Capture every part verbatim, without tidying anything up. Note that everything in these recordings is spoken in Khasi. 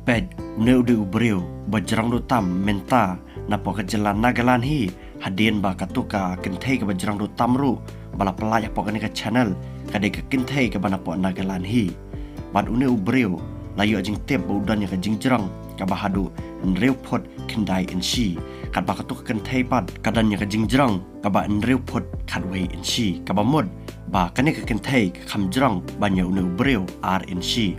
Peit, une u dei u briew ba jrong duh tam mynta napoh ka jylla Nagaland hi, hadien ba kato ka kynthei kaba jrong duh tam ruh ba la pyllait hapoh kane ka channel ka dei ka kynthei kaba napoh Nagaland hi. Bad une u briew la ïoh jingtip ba u don ïa ka jingjrong kaba haduh hynriew phut khyndai inshi. Katba kato ka kynthei pat ka don ïa ka jingjrong kaba hynriew phut khatwei inshi, kaba mut ba kane ka kynthei ka kham jrong ban ïa une u briew ar inshi.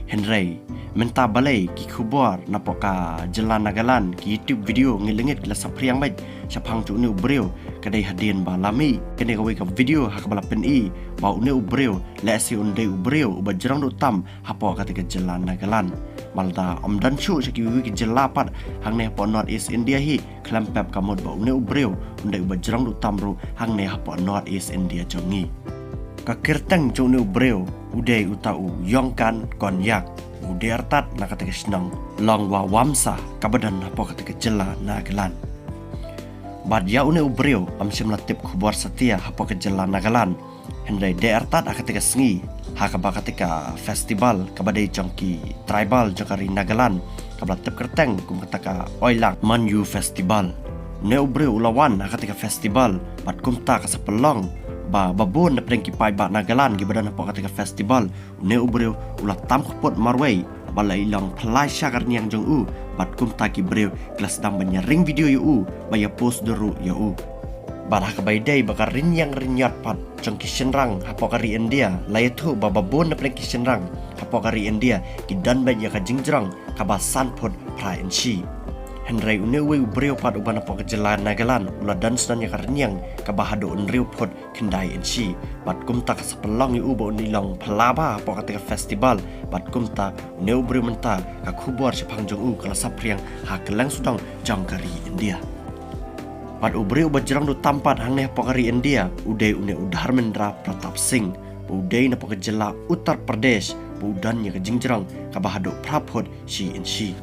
Hynrei mynta balei ki khubor napoh ka jylla Nagaland, ki YouTube video ngit lengit ki la saphriang beit shaphang jong une u briew, ka dei hadien ba la mih kane kawei ka video ha kaba la pyni ba une u briew lehse un dei u briew uba jrong duh tam hapoh kata ka jylla Nagaland. Ba lada ym don shuh sha kiwei ki jylla pat hangne hapoh North East India hi, khlem pep ka mut ba une u briew un dei uba jrong duh tam ruh hangne hapoh North East India jong ngi. Ka kyrteng jong une u briew u dei uta u Yongkan Konyak, u dei artat na kata ka shnong Longwa Wamsa kaba don hapoh kata ka jylla Nagaland. Bad ïa une u briew ym shym la tip khubor satia hapoh ka jylla Nagaland. Hynrei dei artat ha kata ka sngi ha kaba kata ka festival kaba dei jong ki tribal jong ka ri Nagaland kaba la tip kyrteng kum kata ka Oilang Manyu Festival. Une u briew u la wan ha kata ka festival bad kumta ka sa pynlong ba babun na pdeng ki paidbah Nagaland kiba don hapoh kata ka festival, une u briew u la tam khuppud marwei bad la i long phylla sha ka rynïeng jong u, bad kumta ki briew ki la sdang ban ïa ring video ïa u bad ïa post dur ruh ïa u. Bad ha kaba ïadei bad ka rynïeng rynïot pat jong ki shynrang hapoh ka ri India, la ïathuh ba babun na pdeng ki shynrang hapoh ka ri India ki don beit ïa ka jingjrong kaba san phut phra inshi. Hynrei une uwei u briew pat uba napoh ka jylla Nagaland u la don sdang ïa ka rynïeng kaba haduh hynriew phut khyndai inshi. Bad kumta ka sa pynlong ïa u ba un i long phylla bha hapoh kata ka festival. Bad kumta une u briew mynta ka khubor shaphang jong u ka la saphriang ha kylleng sawdong jong ka ri India. Bad u briew uba jrong duh tam pat hangne hapoh ka ri India u dei une u Dharmendra Pratap Singh, ba u dei napoh ka jylla Uttar Pradesh, ba u don ïa ka jingjrong kaba haduh phra phut shi inshi.